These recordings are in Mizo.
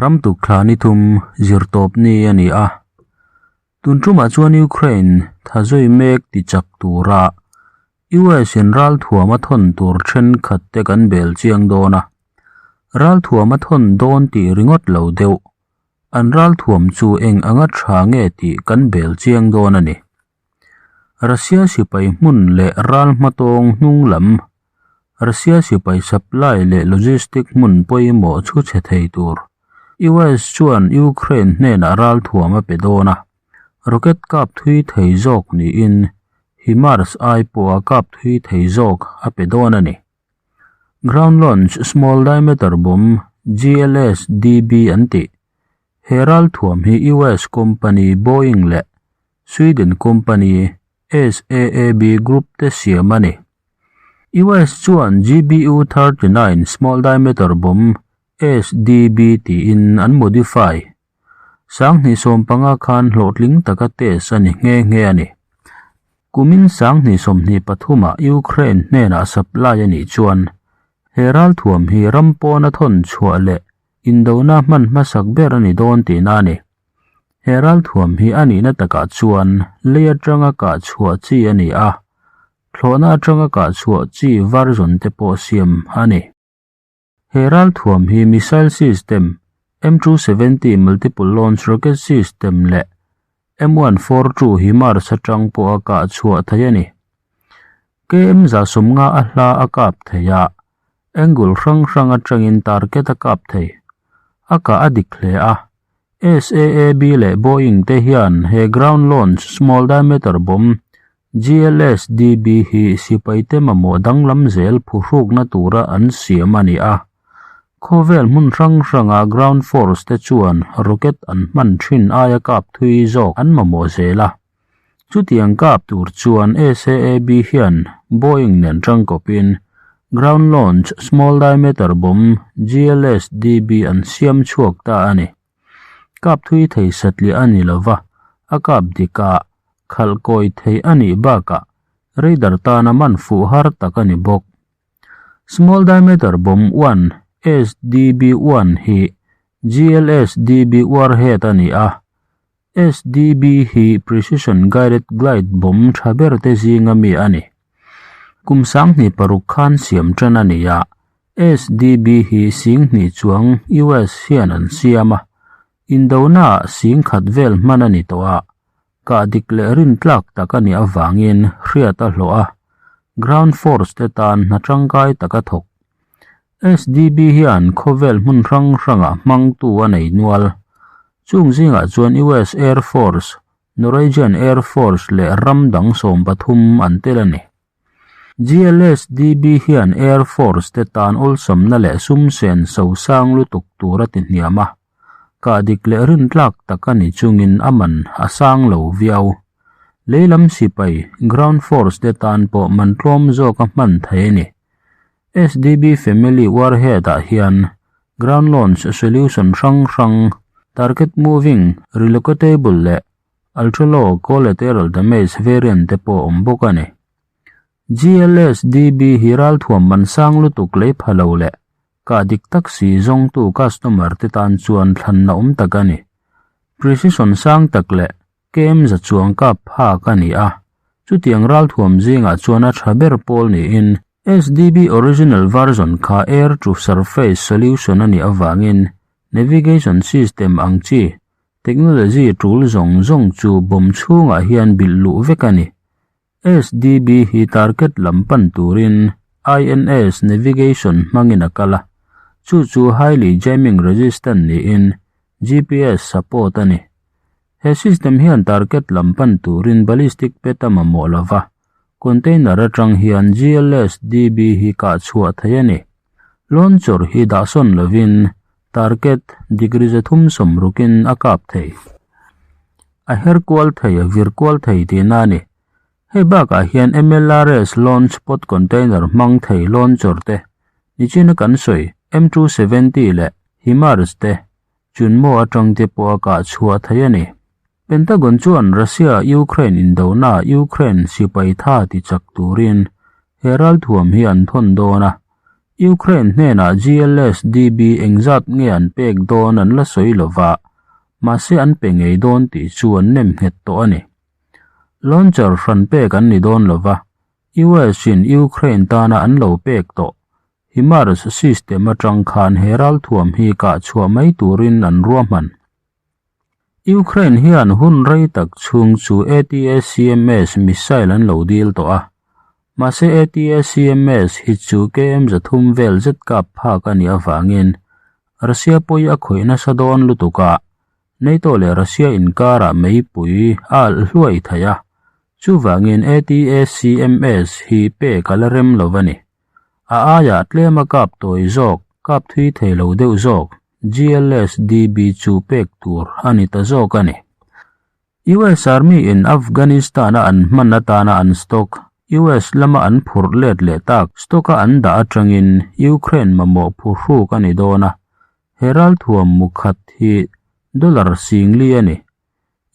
Ram tukthla ni thum zirtawp ni a ni a. Tun tumah chuan Ukraine tha zui mek ti chak tura US in ralthuam a thawn tur thenkhat te kan bel chiang dawn a. Ralthuam a thawn dawn tih ringawt lo deuh. An ralthuam chu eng anga tha nge tih kan bel chiang dawn a ni. Russia sipai hmun leh ral hmatawng hnung lam, Russia sipai supply leh logistic hmun pawimawh chu chhe thei tur US chuan Ukraine hnenah ralthuam a pe dawn a, rocket kap thui thei zawk niin HIMARS ai pawha kap thui thei zawk a pe dawn a ni. Ground Launch Small Diameter Bomb, GLSDB, an tih. He ralthuam hi US company Boeing leh Sweden company SAAB Group te siam a ni. US chuan GBU-39 Small Diameter Bomb, SDB, tiin an modify. 2015 khan hlawhtling taka test a ni nghe nghe a ni. Kumin 2023 ah Ukraine hnenah supply a nih chuan he ralthuam hi ram pawna thawn chhuah leh indona hman hmasak ber a ni dawn tihna a ni. He ralthuam hi a nihna takah chuan lei atanga kah chhuah chi a ni a, thlawhna atanga kah chhuah chi version te pawh siam a ni. He ralthuam hi missile system, M270 multiple launch rocket system leh M142 HIMARS atang pawh a kah chhuah thei a ni. KM 150 a hla a kap thei a, angle hrang hrang atangin target a kap thei. A kah a dik hle a, SAAB leh Boeing te hian he ground launch small diameter bomb GLSDB hi sipaite mamawh danglam zel phuhrukna tura an siam a ni a. Khawvel hmun hrang hranga ground force te chuan rocket an hman thin aia kap thui zawk an mamawh zel a. Chutiang kap tur chuan SAAB hian Boeing nen tangkawpin ground launch small diameter bomb GLSDB an siam chhuak ta a ni. Kap thui thei satliah a ni lova, a kap dik a, khalh kawi thei a nih bakah radar tana man fuh har tak a ni bawk. Small Diameter Bomb 1, SDB-1, hi GLSDB warhead a ni a, SDB hi Precision Guided Glide Bomb tha ber te zinga mi a ni. Kum 2006 khan siam tan a ni a, SDB hi 20,000 chuang US hian an siam a, Indona 10,000 vel hman a ni tawh a, kah dik leh rin tlak tak a nih avangin hriat a hlawh a, ground force te tan hna tangkai tak a thawk. SDB hian khawvel hmun hrang hrangah hmangtu a nei nual. Chung zingah chuan US Air Force, Norwegian Air Force leh ram dang 13 an tel a ni. GLSDB hian Air Force te tan awlsamna leh sum sen sosang lutuk tur a ti hniam a, kah dik leh rintlak tak a ni chungin a man a sang lo viau. Leilam sipai, ground force, te tan pawh man tlawm zawk a hman thei a ni. SDB Family Warhead ah hian ground launch solution hrang hrang, target moving, relocatable leh Ultra-low collateral damage variant te pawh awm bawk a ni. GLSDB hi ralthuam man sang lutuk lei pha lo leh kah dik tak si zawngtu customer te tan chuan thlanna awm tak a ni. Precision sang tak leh kem za chuang kap phak a ni a, chutiang ralthuam zingah chuan a tha ber pawl niin SDB original version kha air to surface solution a nih avangin navigation system ang chi Technology tul zawng zawng chu bomb chhungah hian bilh luh vek a ni. SDB hi target lam pan turin INS navigation hmangin a kal a, chu chu highly jamming resistant niin GPS support a ni. He system hian target lam pan turin ballistic pet a mamawh lova, container atang hian GLSDB hi kah chhuah thei a ni. Launcher hi dahsawn lovin target degree 360 in a kap thei. A her kual thei a vir kual thei tihna a ni. Hei bakah hian MLRS launch pod container hmang thei launcher te, nichina kan sawi M270 leh HIMARS te chunmaw atang te pawh a kah chhuah thei a ni. Pentagon chuan Russia-Ukraine indona Ukraine sipai tha ti chak turin he ralthuam hi an thawn dawn a. Ukraine hnenah GLSDB engzat nge an pek dawn an la sawi lova, mahse an pe ngei dawn tih chu an nem nghet tawh a ni. Launcher hran pek an ni dawn lova, US in Ukraine tana an lo pek tawh HIMARS system atang khan he ralthuam hi kah chhuah mai turin an ruahman. Ukraine hian hun rei tak chhung chu ATACMS missile an lo dil tawh a, mahse ATACMS hi chu KM 300 vel zet kap phak a nih avangin Russia pawi a khawih nasa dawn lutuk a, NATO leh Russia inkarah meipui a alh hluai thei a, chuvangin ATACMS hi pek a la rem lo a ni. A aiah tlema kap tawi zawk, kap thui thei lo deuh zawk, GLSDB chu pek tur a ni ta zawk a ni. US Army in Afghanistan-a an hman atana an stock, US lama an phurh let leh tak stock-a an dah atangin Ukraine mamawh phuhruk a ni dawn a, he ralthuam mukhat hi dollar singli a ni.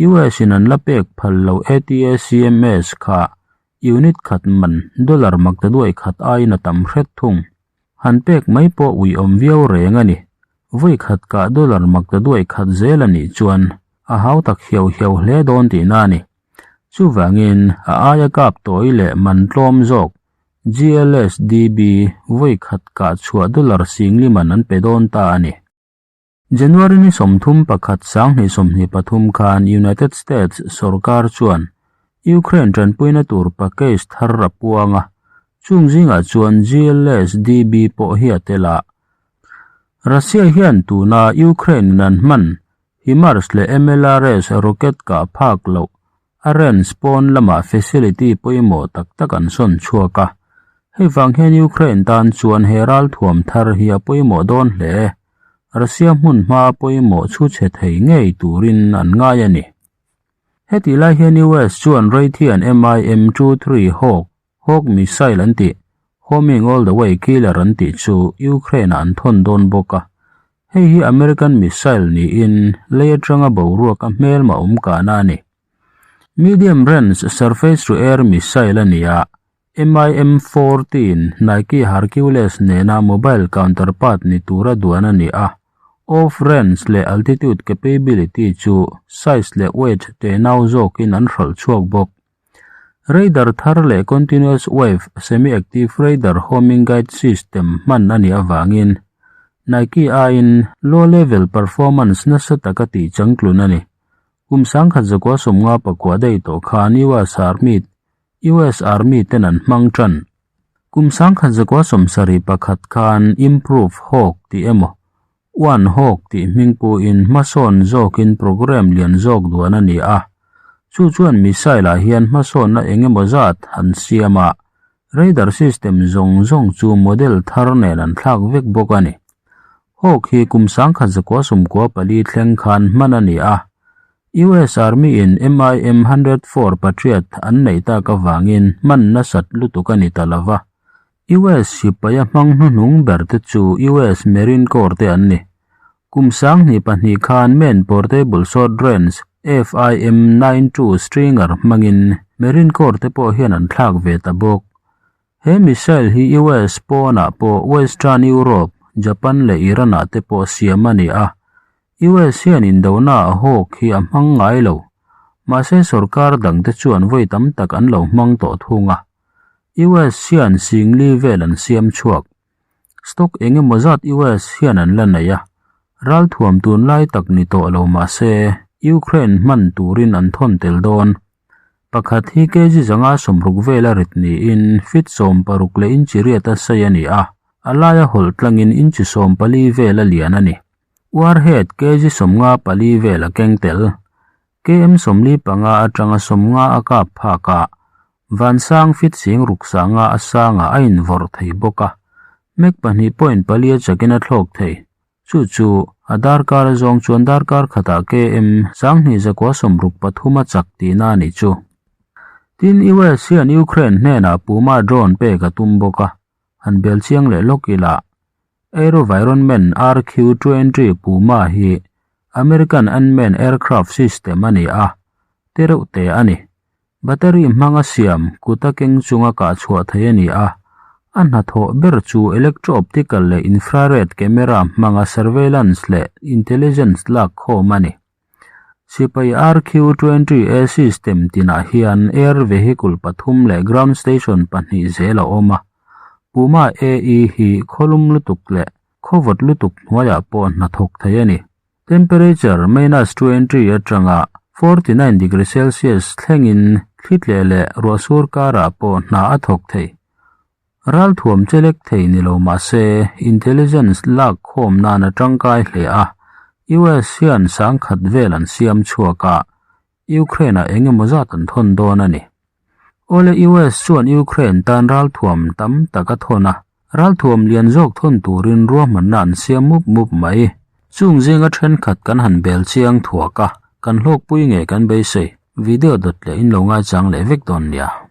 US in an la pek phal lo ATACMS kha Unit khat man dollar maktaduai khat aiin a tam hret thung. Han pek mai pawh uiawm viau reng a ni. Vawi khat kah dollar maktaduai khat zel a nih chuan a hau tak hiau hiau hle dawn tihna a ni. Chuvangin a aia kap tawi leh man tlawm zawk GLSDB vawi khat kah chhuah dollar singli man an pe dawn ta a ni. January ni 31 2023 khan United States sorkar chuan Ukraine tanpuina tur package thar a puang a, chung zingah chuan GLSDB pawh hi a tel a. Russia hian tuna Ukraine in an hman HIMARS leh MLRS rocket kah phak loh a range pawn lamah facility pawimawh tak tak an sawn chhuak a, hei vang hian Ukraine tan chuan he ralthuam thar hi a pawimawh dawn hle. Russia hmun hma pawimawh chhu chhe thei ngei turin an ngai a ni. Hetih lai hian US chuan Raytheon MIM-23 Hawk, Hawk missile an tih, homing all the way killer an tih chu Ukraine-ah an thawn dawn bawk a. Hei hi American missile niin lei atanga boruak a hmelma awm kahna a ni. Medium range surface-to-air missile a ni a, MIM-14 Nike Hercules nena mobile counterpart ni tura duan a ni a, off-range leh altitude capability chu size leh weight tenau zawkin an hralh chhuak bawk. Radar thar leh continuous wave semi-active radar homing guide system hman a nih avangin Nike aiin low-level performance nasa taka tih changtlun a ni. Kum 1959 daih tawh khan US Army US Army ten an hmang tan. Kum 1971 khan Improve Hawk tih emaw, One Hawk tih hming puhin hmasawn zawkin program lian zawk duan a ni a. Chu chuan missile ah hian hmasawnna eng emaw zat an siam a, radar system zawng zawng chu model thar nen an thlak vek bawk a ni. Hawk hi kum 1994 thleng khan hman a ni a, US Army in MIM 104 Patriot an neih tak avangin hman nasat lutuk a ni ta lo va. US sipaia hmang hnuhnung ber te chu US Marine Corps te an ni. Kum 2002 khan Man Portable Short Range FIM 92 Stinger hmangin Marine Corps te pawh hian an thlak ve ta bawk. He missile hi US pawnah pawh Western Europe, Japan leh Iran-ah te pawh siam a ni a. US hian indona a hawk hi a hmang ngai lo. Mahse sorkar dangte chuan vawi tam tak an lo hmang tawh thung a. US hian singli vel an siam chhuak. Stock eng emaw zat US hian an la nei a. Ralthuam tunlai tak ni tawh lo mahse Ukraine hman turin an thawn tel dawn. Pakhat hi kg 160 vela rit niin feet 16 leh inchi riat a sei a ni a, a laia hawlh tlangin inchi 14 vel a lian a ni. Warhead kg 54 vel a keng tel. Km 45 atanga 50 a kap phak a, vansang feet 6,500 a sangah a invawrh thei bawk a, Mach 2.4 a chakin a thlawk thei. Chu chu a darkar zawng chuan darkar khatah KM 2163 a chak tihna a nih chu. Tin, US hian Ukraine hnenah Puma drone pek a tum bawk a, han bel chiang leh lawk ila. AeroVironment RQ-20 Puma hi American unmanned aircraft system a ni a, te reuh te a ni. Battery hmanga siam kut a keng chunga kah chhuah thei a ni a. A hnathawh ber chu electro-optical leh infrared camera hmanga surveillance leh intelligence lak khawm a ni. Sipai RQ-20A system tinah hian air vehicle pathum leh ground station pahnih zel a awm a. Puma AE hi khawlum lutuk leh khawvawt lutuk hnuaiah pawh hnathawk thei a ni. Temperature minus 20 atanga 49 degree Celsius thlengin thlitleh leh ruahsur karah pawh hna a thawk thei. Ralthuam chelek thei ni lo mah se, intelligence lak khawm nan a tangkai hle a, US hian sangkhat vel an siam chhuak a, Ukraine-ah eng emaw zat an thawn dawn a ni. Awle US chuan Ukraine tan ralthuam tam tak a thawn a, ralthuam lian zawk thawn turin ruahmanna an siam mup mup mai. Chung zinga thenkhat kan han bel chiang thuak a, kan hlawkpui nge kan beisei. Video dawt leh in lo ngaichang leh vek dawn nia.